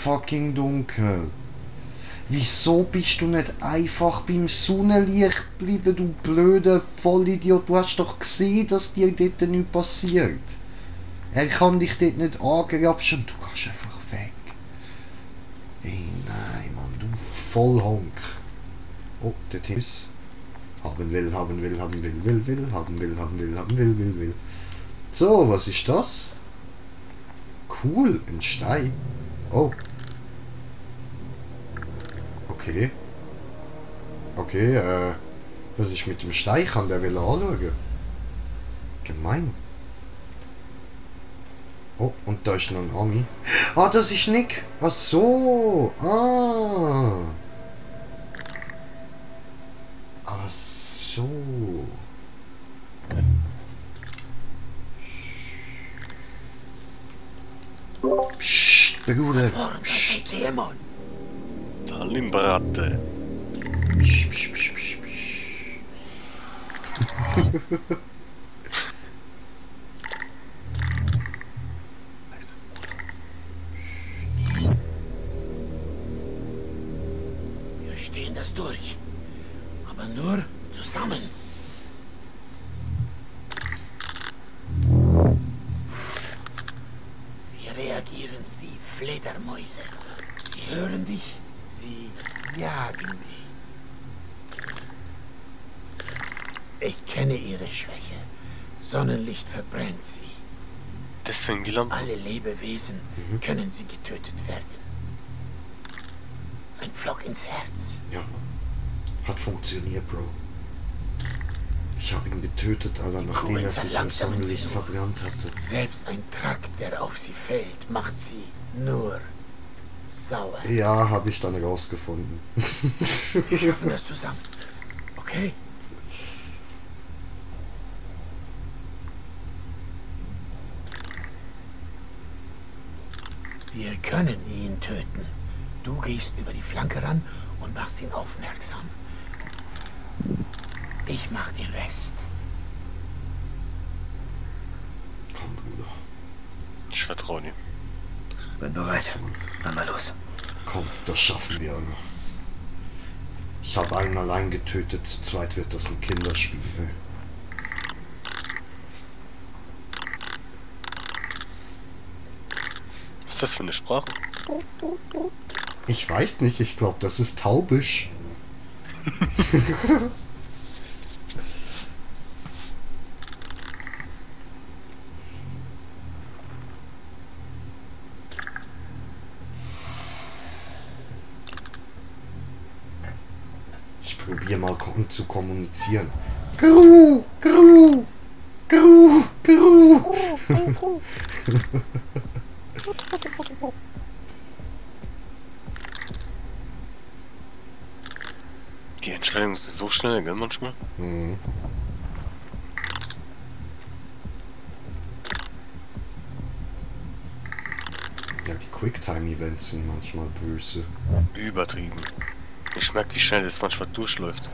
fucking dunkel. Wieso bist du nicht einfach beim Sonnenlicht geblieben, du blöder Vollidiot? Du hast doch gesehen, dass dir dort nichts passiert. Er kann dich dort nicht angrapschen und du gehst einfach weg. Ey, nein, Mann, du Vollhonk. Oh, dort ist. Haben will, haben will, haben will, will, haben will, haben will, haben will. So, was ist das? Cool, ein Stein. Oh. Okay. Okay, was ist mit dem Stein? Kann der will anschauen? Gemein. Oh, und da ist noch ein Ami. Ah, das ist Nick. Ach so. Ah. Ach so. Psst, Bruder. Psst. Talimbrate. Psst, psst, psst, psst, psst. Wir stehen das durch. Aber nur zusammen. Sie reagieren wie Fledermäuse. Sie hören dich, sie jagen dich. Ich kenne ihre Schwäche. Sonnenlicht verbrennt sie. Deswegen die Lampe. Alle Lebewesen können sie getötet werden. Ein Pflock ins Herz. Ja, hat funktioniert, Bro. Ich habe ihn getötet, Alter, nachdem er sich im Sonnenlicht verbrannt hatte. Selbst ein Trakt, der auf sie fällt, macht sie nur sauer. Ja, habe ich dann rausgefunden. Wir schaffen das zusammen. Okay? Wir können ihn töten. Du gehst über die Flanke ran und machst ihn aufmerksam. Ich mach den Rest. Komm, Bruder. Ich vertraue dir. Bin bereit. Dann mal los. Komm, das schaffen wir, Alter. Ich habe einen allein getötet, zu zweit wird das ein Kinderspiel, ey. Was ist das für eine Sprache? Ich weiß nicht, ich glaube, das ist Taubisch. Ich probiere mal zu kommunizieren. Gru, Gru, Gru, Gru. Die Entscheidung ist so schnell, gell, manchmal? Mhm. Ja, die Quicktime-Events sind manchmal böse. Übertrieben. Ich merke, wie schnell das manchmal durchläuft.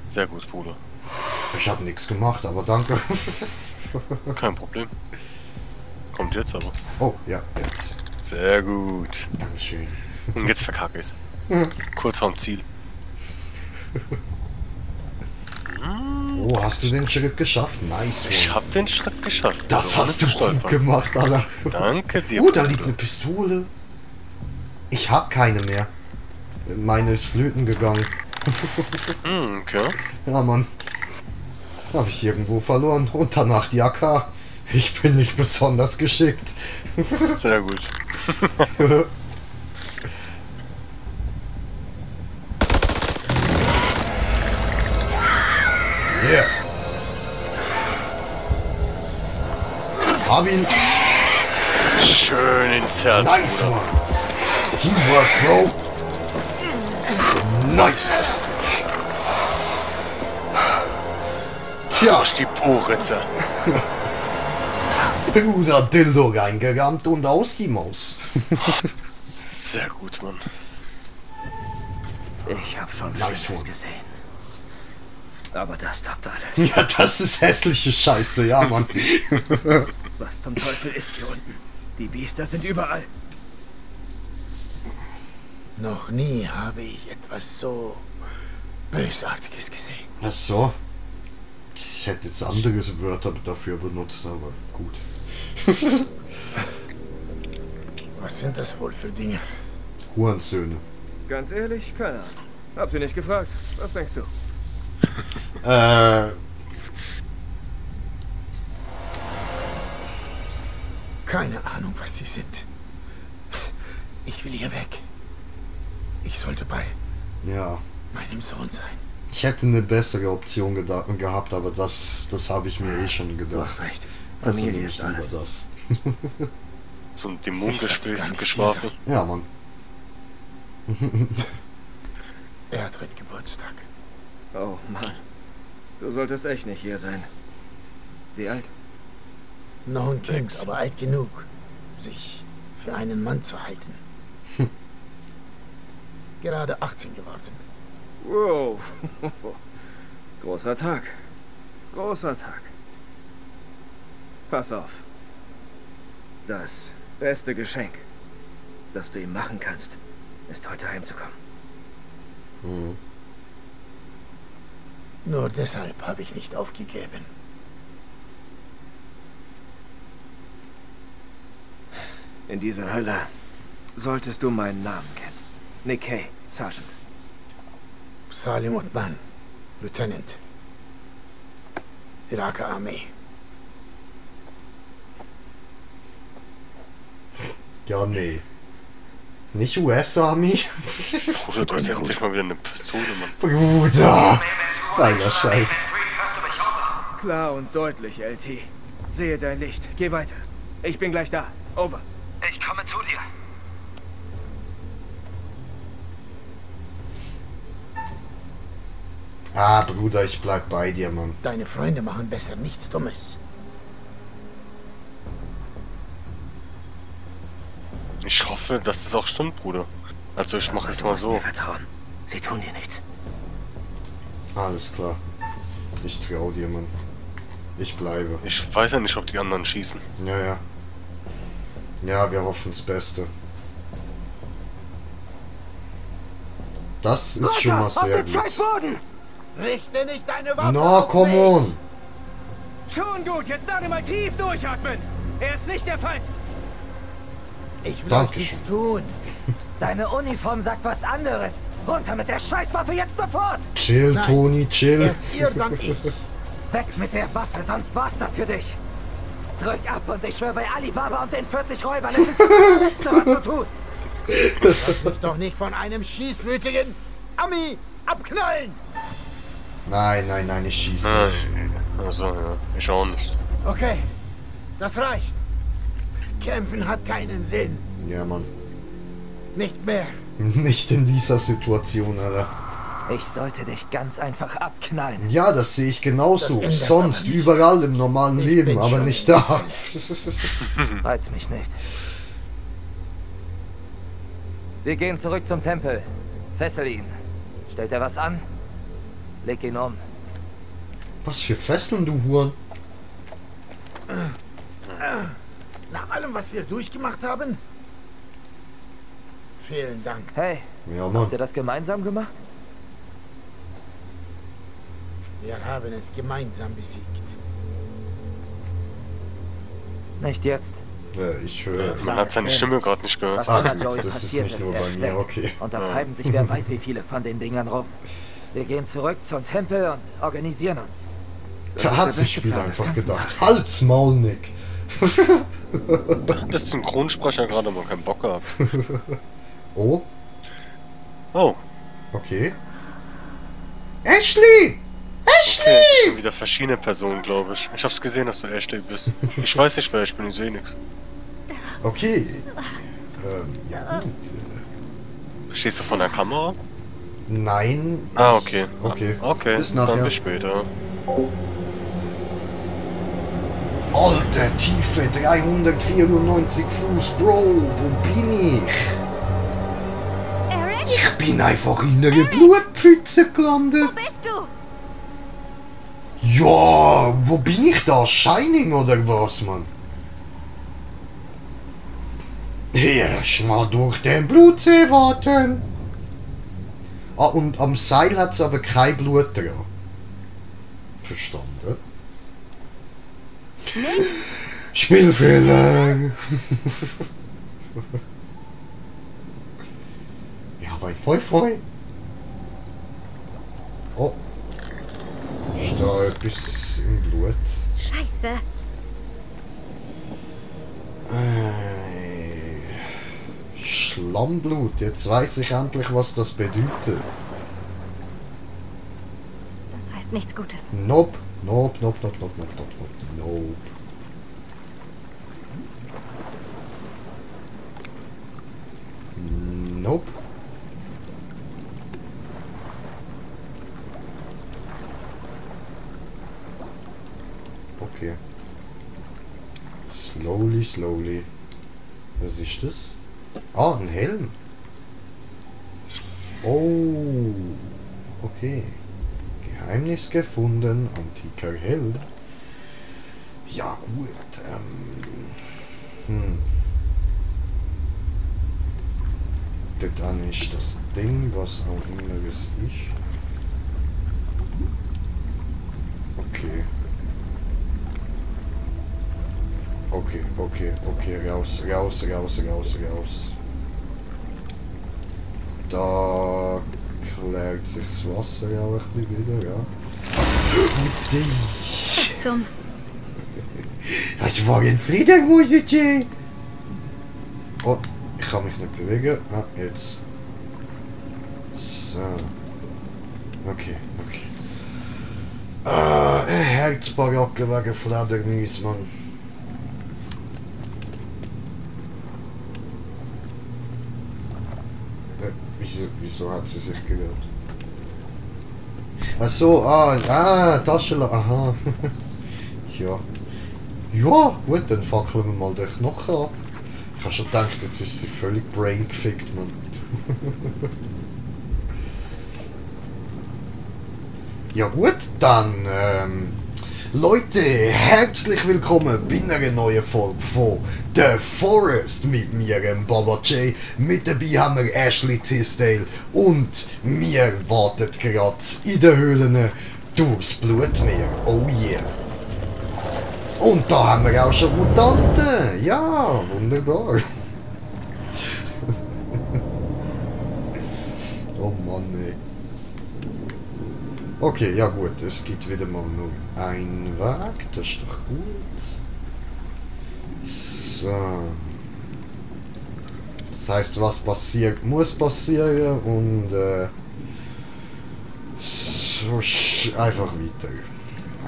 Sehr gut, Bruder. Ich habe nichts gemacht, aber danke. Kein Problem. Kommt jetzt aber. Oh, ja, jetzt. Sehr gut. Dankeschön. Und jetzt verkacke ich's. Kurz vorm Ziel. Oh, hast du den Schritt geschafft? Nice, Ich Mann. hab den Schritt geschafft. Das Bruder, hast du ohne zu gut stolpern. gemacht, Alter. Danke dir, Oh, da Bruder. liegt eine Pistole. Ich hab keine mehr. Meine ist flöten gegangen. Okay. Ja, Mann. Habe ich irgendwo verloren. Und danach die AK. Ich bin nicht besonders geschickt. Sehr gut. Yeah. Hab ihn. Schön ins Herz, Nice, Bruder. Mann. Teamwork, Bro. Nice. Tja, Durch die Po-Ritze. Bruder Dildo reingerammt und aus die Maus. Sehr gut, Mann. Ich habe schon Nice Schlimmes one. gesehen. Aber das toppt alles. Ja, das ist hässliche Scheiße, ja, Mann. Was zum Teufel ist hier unten? Die Biester sind überall. Noch nie habe ich etwas so Bösartiges gesehen. Ach so. Ich hätte jetzt andere Wörter dafür benutzt, aber gut. Was sind das wohl für Dinge? Hurensöhne. Ganz ehrlich, keine Ahnung. Hab sie nicht gefragt. Was denkst du? Keine Ahnung, was sie sind. Ich will hier weg. Ich sollte bei Ja. meinem Sohn sein. Ich hätte eine bessere Option gehabt, aber das habe ich mir eh schon gedacht. Du hast recht. Also Familie nehme ist ich lieber alles. das. Zum Ich sollte gar Dämonengespräch nicht geschwafel. Ja, Mann. Er hat heute Geburtstag. Oh Mann. Du solltest echt nicht hier sein. Wie alt? Noch ein Kind, 6. aber alt genug, sich für einen Mann zu halten. Gerade 18 geworden. Wow. Großer Tag. Großer Tag. Pass auf. Das beste Geschenk, das du ihm machen kannst, ist heute heimzukommen. Mhm. Nur deshalb habe ich nicht aufgegeben. In dieser Hölle solltest du meinen Namen kennen. Nick Kay, Sergeant. Salim Othman, Lieutenant. Iraker Armee. Ja, nee. Nicht US-Army? Bruder, du hast ja endlich mal wieder eine Pistole, Mann. Bruder! Geiler Scheiß. Klar und deutlich, LT. Sehe dein Licht. Geh weiter. Ich bin gleich da. Over. Ich komme zu dir. Ah, Bruder, ich bleib bei dir, Mann. Deine Freunde machen besser nichts Dummes. Ich hoffe, dass es auch stimmt, Bruder. Also ich mache es Du mal musst so. mir vertrauen. Sie tun dir nichts. Alles klar. Ich trau dir, Mann. Ich bleibe. Ich weiß ja nicht, ob die anderen schießen. Ja, ja. Ja, wir hoffen das Beste. Das ist schon mal sehr gut. Boden! Richte nicht deine Waffe No, auf come mich! on! Schon gut. Jetzt alle mal tief durchatmen. Er ist nicht der Feind. Ich will euch Dankeschön. nichts tun. Deine Uniform sagt was anderes. Runter mit der Scheißwaffe jetzt sofort! Chill, Nein. Toni, chill. Erst ihr, dann ich. Weg mit der Waffe, sonst war's das für dich. Drück ab und ich schwöre bei Alibaba und den 40 Räubern, es ist das Letzte, was du tust. Lass mich doch nicht von einem schießwütigen Ami abknallen! Nein, nein, nein, ich schieß nicht. Also, ja. Ich auch nicht. Okay, das reicht. Kämpfen hat keinen Sinn. Ja, Mann. Nicht mehr. Nicht in dieser Situation, Alter. Ich sollte dich ganz einfach abknallen. Ja, das sehe ich genauso. Das ändert Sonst aber nichts. überall im normalen Ich Leben, bin aber schon nicht in da. Reiz mich nicht. Wir gehen zurück zum Tempel. Fessel ihn. Stellt er was an? Leg ihn um. Was für Fesseln, du Huren. Nach allem, was wir durchgemacht haben? Vielen Dank. Hey, Ja, Mann. habt ihr das gemeinsam gemacht? Wir haben es gemeinsam besiegt. Nicht jetzt. Ich höre. Man hat seine Stimme gerade nicht gehört. Was Ah, immer gut, Joey das ist passiert nicht ist, nur er bei ist mir, weg. okay. Und da treiben sich wer weiß wie viele von den Dingern rum. Wir gehen zurück zum Tempel und organisieren uns. Da hat sich Spiel einfach gedacht. Halt's Maul, Nick. Da hat der Synchronsprecher gerade mal keinen Bock gehabt. Oh, Oh, okay. Ashley! okay. Das sind wieder verschiedene Personen, glaube ich. Ich hab's gesehen, dass du Ashley bist. Ich weiß nicht, wer ich bin, ich sehe nichts. Okay. Ja gut. Stehst du von der Kamera? Nein. Ah, okay. Okay. Okay, Bis nachher. dann bis später. Alter, Tiefe, 394 Fuß, Bro. Wo bin ich? Eric, Ich bin einfach in einer Blutpfütze gelandet. wo bist du? Ja, wo bin ich da? Shining oder was, Mann? Erst mal durch den Blutsee warten. Ah, und am Seil hat es aber kein Blut dran. Verstanden? Nick, Spielfehler! Ja, bei Feu. Oh. Ist da etwas im Blut? Scheiße. Schlammblut. Jetzt weiß ich endlich, was das bedeutet. Das heißt nichts Gutes. Nope. Nope. Nope. Okay. Slowly. Was ist das? Ah, ein Helm. Oh. Okay. Geheimnis gefunden. Antiker Helm. Ja, gut. Dann ist das Ding, was auch immer es ist. Okay. Okay, raus. Da klärt sich das Wasser auch ein bisschen wieder, ja. Zum. Das war ein Fledermäuschen! Oh, ich kann mich nicht bewegen. Ah, jetzt. So. Okay. Ah, ein Herzbaracke wegen Fledermäuse, Mann. Wieso hat sie sich gerührt? Ach so, Taschenlampe, aha. Tja. Ja, gut, dann fackeln wir mal den Knochen ab. Ich habe schon gedacht, jetzt ist sie völlig brain gefickt, Mann. Ja gut, dann, Leute, herzlich willkommen bei einer neuen Folge von The Forest mit mir, Baba J. Mit dabei haben wir Ashley Tisdale und wir warten gerade in den Höhlen durchs Blutmeer. Oh yeah. Und da haben wir auch schon Mutanten. Ja, wunderbar. Oh Mann, ey. Okay, ja gut, es gibt wieder mal nur einen Weg, das ist doch gut. So. Das heißt, was passiert, muss passieren und so einfach weiter.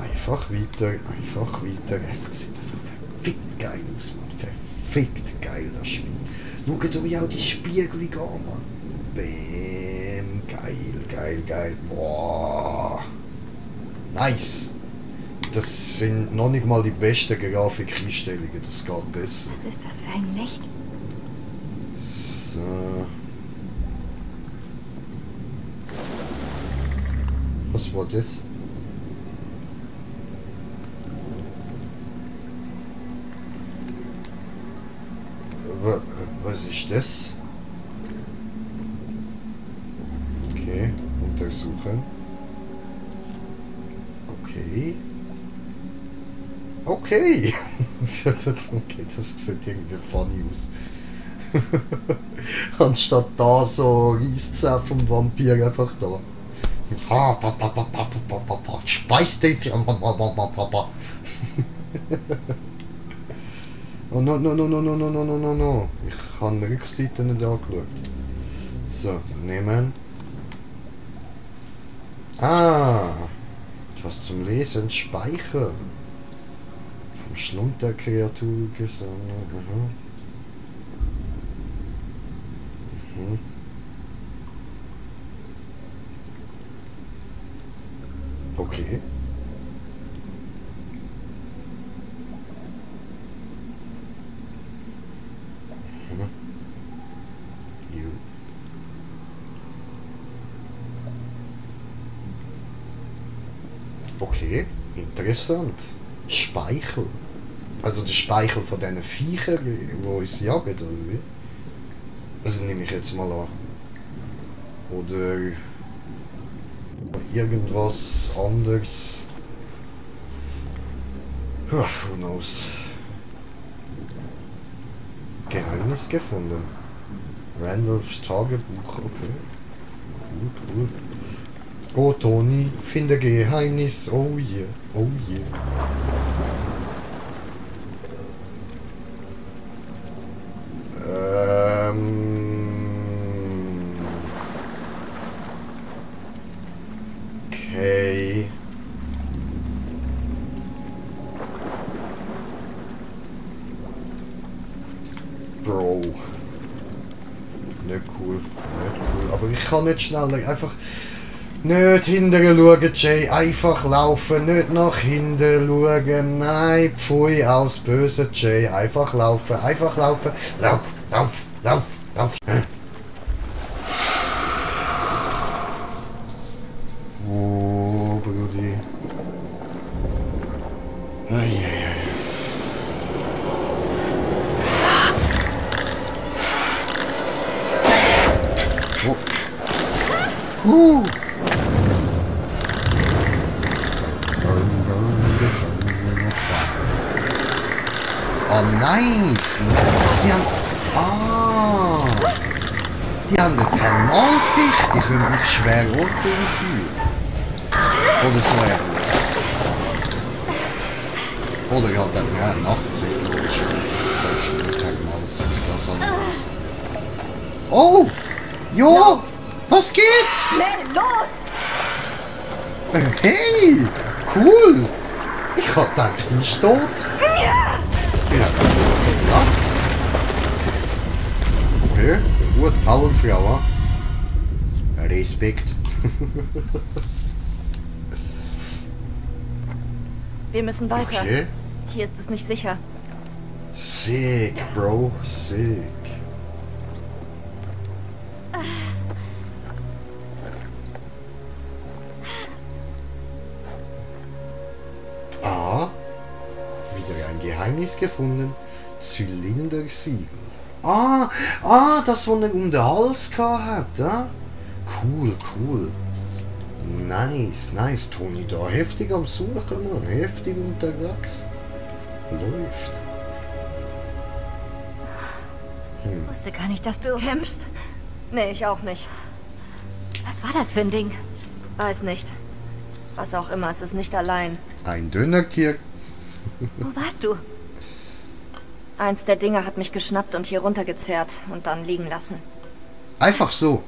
Einfach weiter. Es sieht einfach verfickt geil aus, Mann. Verfickt geil, das Spiel. Schaut euch auch die Spiegelung an, Mann. Bäm. Geil. Boah. Nice. Das sind noch nicht mal die besten Grafikeinstellungen, das geht besser. Was ist das für ein Licht? So. Was war das? Was ist das? Okay, untersuchen. Okay. Okay, das sieht irgendwie funny aus. Anstatt da so Reißzähne vom Vampir einfach da. Speist den. Oh no. Ich habe die Rückseite nicht angeschaut. So, nehmen. Etwas zum Lesen und Speichern. Vom Schlund der Kreatur gesammelt. Okay. Okay, interessant. Speichel. Also der Speichel von diesen Viechern, die uns jagen, oder wie? Also nehme ich jetzt mal an. Oder irgendwas anderes. Who knows? Geheimnis gefunden. Randolphs Tagebuch, okay. Cool. Oh Toni, finde Geheimnis, oh yeah, oh yeah. Okay. Bro. Nicht cool. Aber ich kann nicht schneller. Einfach nicht hinterher schauen, Jay. Einfach laufen. Nicht nach hinten schauen. Nein, pfui aus böse Jay. Einfach laufen. Einfach laufen. Lauf. Oh, Brudi. Oh. Oh, nice! Sie haben... Ah! Die haben eine Thermalsicht, die können mich schwer runterführen. Oder so ähnlich. Oder ich hatte eine Nachtsicht, logischerweise. Eine Thermalsicht, das anderes. Oh! Ja! Was geht? Schnell, los! Hey! Cool! Ich hab gedacht, die ist tot. Ja, das so gedacht. Okay, gut, Powerfrau. Respekt. Wir müssen weiter. Okay. Hier ist es nicht sicher. Sick, Bro, sick. Ah, wieder ein Geheimnis gefunden. Zylindersiegel. Ah, das, was er um den Hals hat, ja? Cool. Nice, Toni da. Heftig am Suchen, Mann. Heftig unterwegs. Läuft. Ich wusste gar nicht, dass du... Kämpfst? Nee, ich auch nicht. Was war das für ein Ding? Weiß nicht. Was auch immer, es ist nicht allein. Ein Dönertier. Wo warst du? Eins der Dinger hat mich geschnappt und hier runtergezerrt und dann liegen lassen. Einfach so.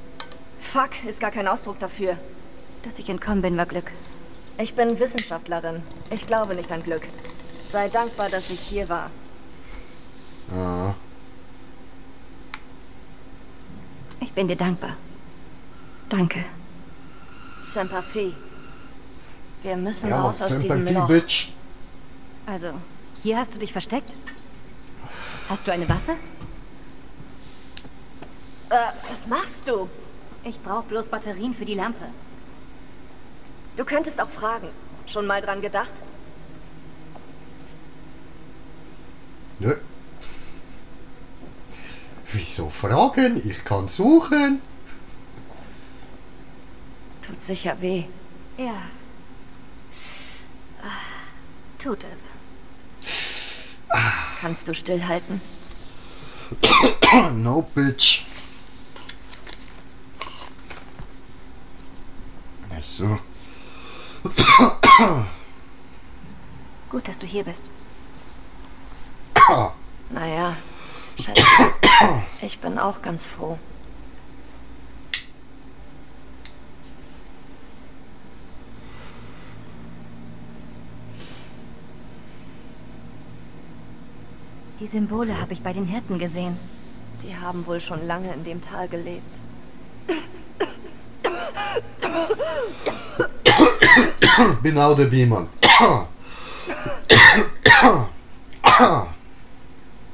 Fuck, ist gar kein Ausdruck dafür. Dass ich entkommen bin, war Glück. Ich bin Wissenschaftlerin. Ich glaube nicht an Glück. Sei dankbar, dass ich hier war. Ah. Ich bin dir dankbar. Danke. Sympathie. Wir müssen Ja, raus aus diesem Sympathie, Loch. Bitch. Also, hier hast du dich versteckt? Hast du eine Waffe? Was machst du? Ich brauche bloß Batterien für die Lampe. Du könntest auch fragen. Schon mal dran gedacht? Nö. Wieso fragen? Ich kann suchen. Tut sicher weh. Ja. Tut es. Kannst du stillhalten? No, bitch. So. Gut, dass du hier bist. Naja, Schätze. Ich bin auch ganz froh. Die Symbole habe ich bei den Hirten gesehen. Die haben wohl schon lange in dem Tal gelebt. Bin auch der Beamer.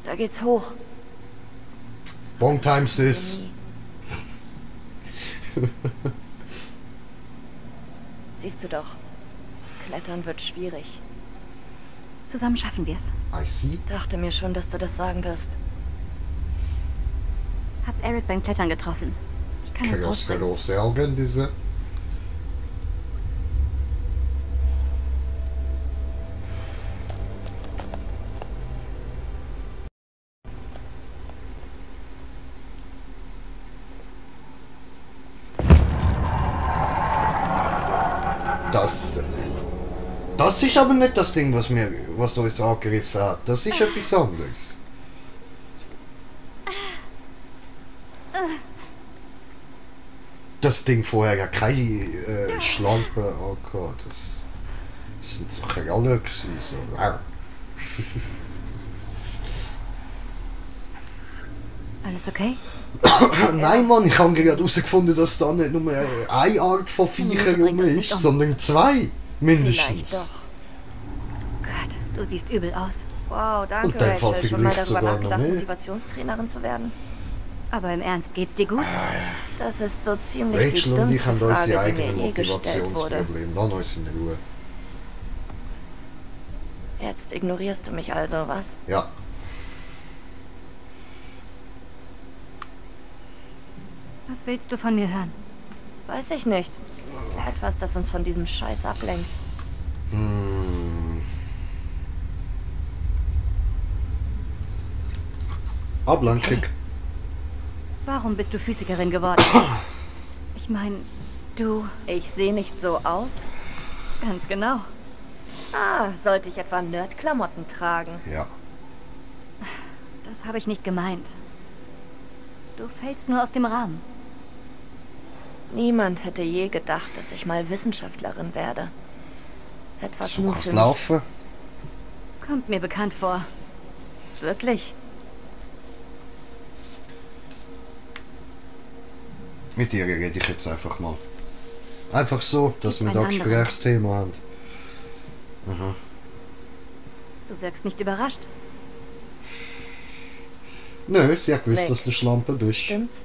Da geht's hoch. Long time, sis. Siehst du doch, Klettern wird schwierig. Zusammen schaffen wir es. I see. Dachte mir schon, dass du das sagen wirst. Hab Eric beim Klettern getroffen. Ich kann uns Kann rausbringen. auch sagen, diese. Das ist aber nicht das Ding, was uns angegriffen hat. Das ist etwas anderes. Das Ding vorher hat keine Schlampe angehabt. Das sind so Kralle gewesen. So. Alles okay? Nein, Mann, ich habe gerade herausgefunden, dass da nicht nur eine Art von Viecher rum ist, sondern zwei. Mindestens. Vielleicht doch. Gott, du siehst übel aus. Wow, danke, Und dann Rachel. Schon mal vielleicht darüber sogar noch nachgedacht, mehr. Motivationstrainerin zu werden? Aber im Ernst, geht's dir gut? Das ist so ziemlich die Rachel und ich dümmste haben unsere Frage, die eigenen mir je gestellt wurde. Motivationsprobleme. Lass uns in Ruhe. Jetzt ignorierst du mich also, was? Ja. Was willst du von mir hören? Weiß ich nicht. Etwas, das uns von diesem Scheiß ablenkt. Ablenkung. Warum bist du Physikerin geworden? Ich meine, du... Ich sehe nicht so aus. Ganz genau. Ah, sollte ich etwa Nerd-Klamotten tragen? Ja. Das habe ich nicht gemeint. Du fällst nur aus dem Rahmen. Niemand hätte je gedacht, dass ich mal Wissenschaftlerin werde. Etwas So nur kann's für mich. laufen. Kommt mir bekannt vor. Wirklich? Mit dir rede ich jetzt einfach mal. Einfach so, dass wir gibt da einen anderen. Gesprächsthema haben. Aha. Du wirkst nicht überrascht. Nö, sie hat gewusst, Nee. dass du Schlampe bist. Stimmt's?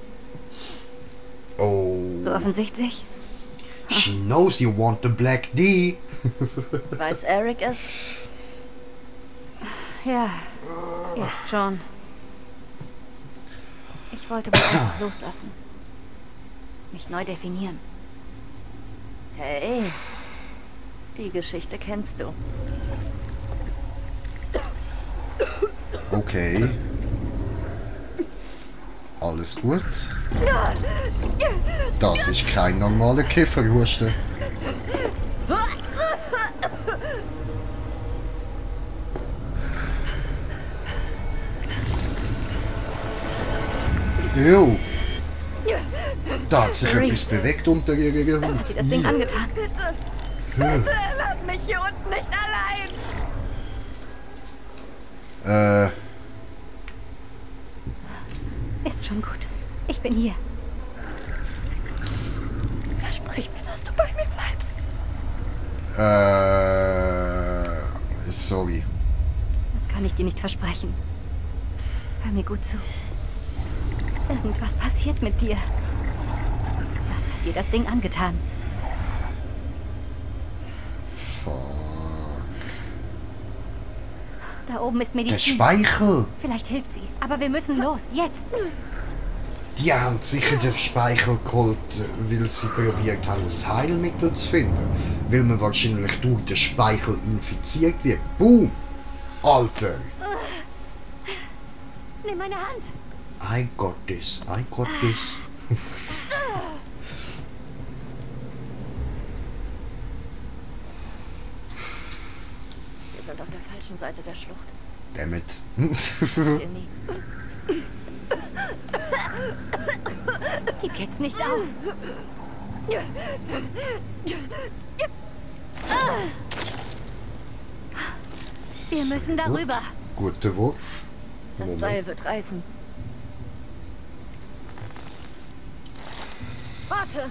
Oh. So offensichtlich? She knows you want the black D. Weiß Eric es? Ja, jetzt schon. Ich wollte wohl einfach loslassen. Mich neu definieren. Hey, die Geschichte kennst du. Okay. Alles gut. Das ist kein normaler Kifferhusten. Jo. Da hat sich etwas bewegt unter ihrer Was Haut. hat dir das Ding angetan? Bitte, lass mich hier unten nicht allein! Ist schon gut. Ich bin hier. Versprich mir, dass du bei mir bleibst. Sorry. Das kann ich dir nicht versprechen. Hör mir gut zu. Irgendwas passiert mit dir. Was hat dir das Ding angetan? Fuck. Da oben ist Der Medizin. Speichel. Vielleicht hilft sie. Aber wir müssen los. Jetzt. Die haben sicher den Speichel geholt, weil sie probiert haben, ein Heilmittel zu finden. Weil man wahrscheinlich durch den Speichel infiziert wird. Boom! Alter! Nimm meine Hand. I got this, I got this. Wir sind auf der falschen Seite der Schlucht. Dammit. Hier nie. Gib jetzt nicht auf. Wir müssen darüber. Guter Wurf. Das Seil wird reißen. Warte!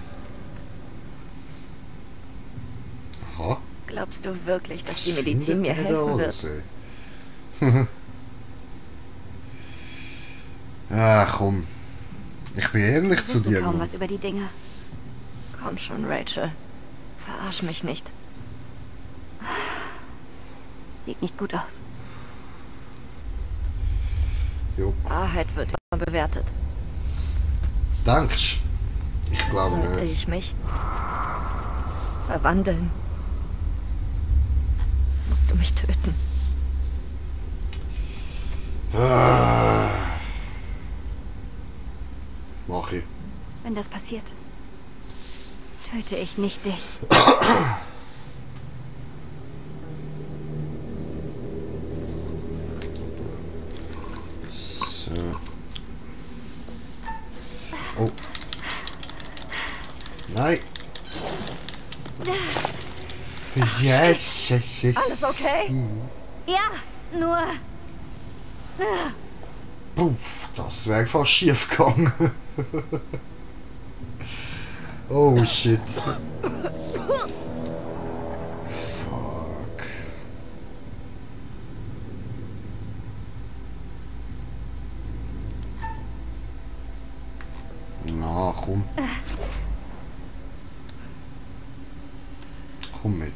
Aha. Glaubst du wirklich, dass die Was Medizin mir findet er helfen da wird? alles, ey? Ach komm. Ich bin ehrlich Wir zu wissen dir. kaum Mann. was über die Dinger. Komm schon, Rachel. Verarsch mich nicht. Sieht nicht gut aus. Jo. Wahrheit wird immer bewertet. Dankst. Ich glaube Sollte nicht. ich mich verwandeln, musst du mich töten. Ah. Mach ich. Wenn das passiert, töte ich nicht dich. So. Oh. Nein. Yes, yes, yes. Alles okay? Ja, nur... Puh, das wäre einfach schief gegangen. Oh shit. Fuck. Na, komm. Komm mit.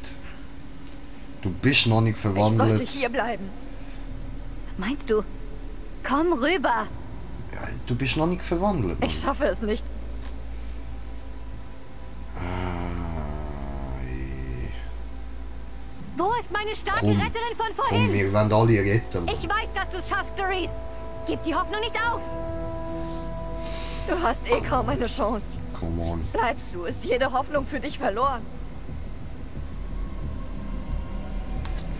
Du bist noch nicht Ich sollte verwandelt. hier bleiben. Was meinst du? Komm rüber! Ja, du bist noch nicht verwandelt. Mann. Ich schaffe es nicht. Wo ist meine starke Komm. Retterin von Komm, vorhin? wir werden alle retten. Ich weiß, dass du es schaffst, Doris. Gib die Hoffnung nicht auf. Du hast eh kaum eine Chance. Come on. Bleibst du, ist jede Hoffnung für dich verloren.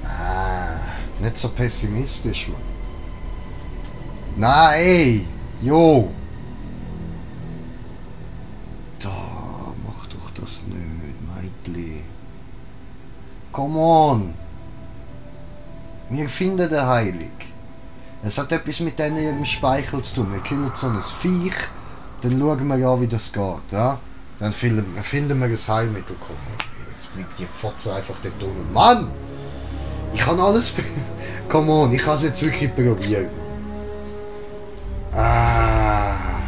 Ah, nicht so pessimistisch, Mann. Na, ey! Jo! Da, mach doch das nicht, Meitli. Come on! Wir finden den Heilig. Es hat etwas mit denen ihrem Speichel zu tun. Wir killen so ein Viech, dann schauen wir ja, wie das geht, ja? Dann finden wir ein Heilmittel. Komm, jetzt bleibt die Fotze einfach dort unten. Mann! Ich kann alles... Come on, ich kann es jetzt wirklich probieren. Ah.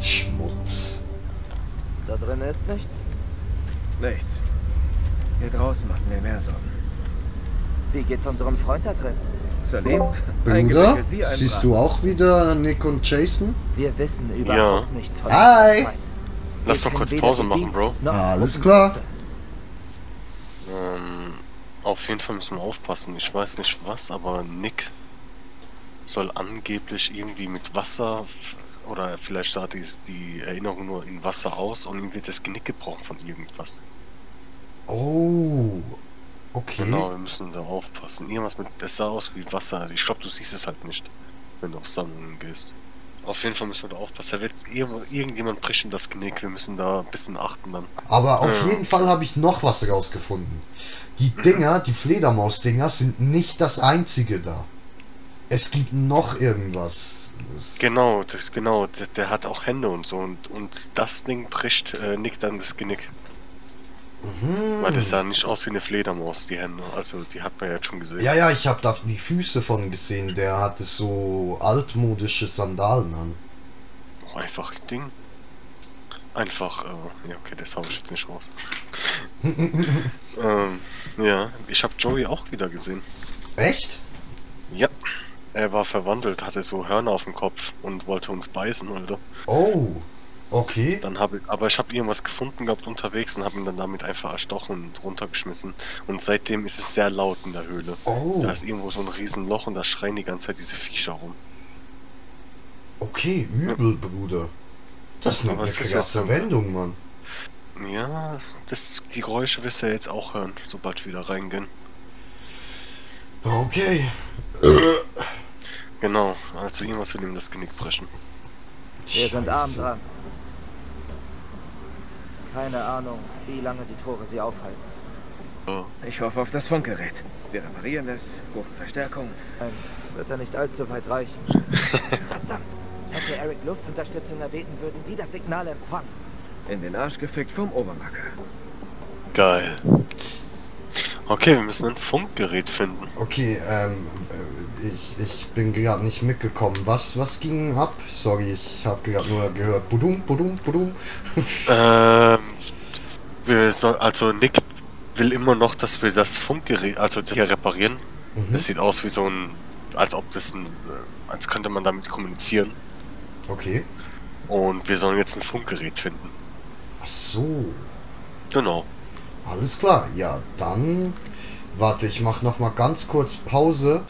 Schmutz. Da drin ist nichts. Nichts. Hier draußen macht mir mehr Sorgen. Wie geht's unserem Freund da drin? Salim? Bruder, Eingewickelt wie ein siehst Braten. du auch wieder Nick und Jason? Wir wissen überhaupt nichts von Hi. unserem Feind. Lass Ich mal kenn kurz weder Pause Gebiet machen, Bro. noch Alles klar. Truppengröße. Auf jeden Fall müssen wir aufpassen. Ich weiß nicht was, aber Nick soll angeblich irgendwie mit Wasser oder vielleicht sah die Erinnerung nur in Wasser aus und ihm wird das Genick gebrochen von irgendwas. Oh. Okay. Genau, wir müssen da aufpassen. Irgendwas mit, das sah aus wie Wasser. Ich glaube, du siehst es halt nicht, wenn du auf Sammlungen gehst. Auf jeden Fall müssen wir da aufpassen. Da wird irgendjemand bricht in das Genick. Wir müssen da ein bisschen achten dann. Aber auf jeden Fall habe ich noch was rausgefunden. Die Dinger, die Fledermaus-Dinger sind nicht das einzige da. Es gibt noch irgendwas. Genau, der hat auch Hände und so und das Ding bricht Nick dann das Genick. Weil das sah nicht aus wie eine Fledermaus, die Hände. Also die hat man ja jetzt schon gesehen. Ja, ja, ich habe da die Füße von gesehen. Der hatte so altmodische Sandalen an. Oh, einfach ein Ding. Einfach, ja okay, das hau ich jetzt nicht raus. Ja, ich habe Joey auch wieder gesehen. Echt? Ja, er war verwandelt, hatte so Hörner auf dem Kopf und wollte uns beißen, Alter. Oh, okay. Aber ich habe irgendwas gefunden gehabt unterwegs und habe ihn dann damit einfach erstochen und runtergeschmissen. Und seitdem ist es sehr laut in der Höhle. Oh, Da ist irgendwo so ein Riesenloch und da schreien die ganze Zeit diese Viecher rum. okay, übel, Bruder. Das ist Aber eine es ist krasse jetzt- Wendung, Mann. Ja, die Geräusche wirst du ja jetzt auch hören, sobald wir wieder reingehen. Okay. Genau, also irgendwas will ihm das Genick brechen. Wir sind arm Scheiße. dran. Keine Ahnung, wie lange die Tore sie aufhalten. Ich hoffe auf das Funkgerät. Wir reparieren es, rufen Verstärkung. Nein, wird er nicht allzu weit reichen. Verdammt! Hätte Eric Luftunterstützung erbeten, würden die das Signal empfangen. In den Arsch gefickt vom Obermacker. Geil. Okay, wir müssen ein Funkgerät finden. Okay, ich bin gerade nicht mitgekommen. Was ging ab? Sorry, ich habe gerade nur gehört. Budum, budum, budum. Also Nick will immer noch, dass wir das Funkgerät, also hier reparieren. Das sieht aus wie so ein, als könnte man damit kommunizieren. Okay. Und wir sollen jetzt ein Funkgerät finden. Ach so. Genau. Alles klar. Ja, dann... Warte, ich mach noch mal ganz kurz Pause.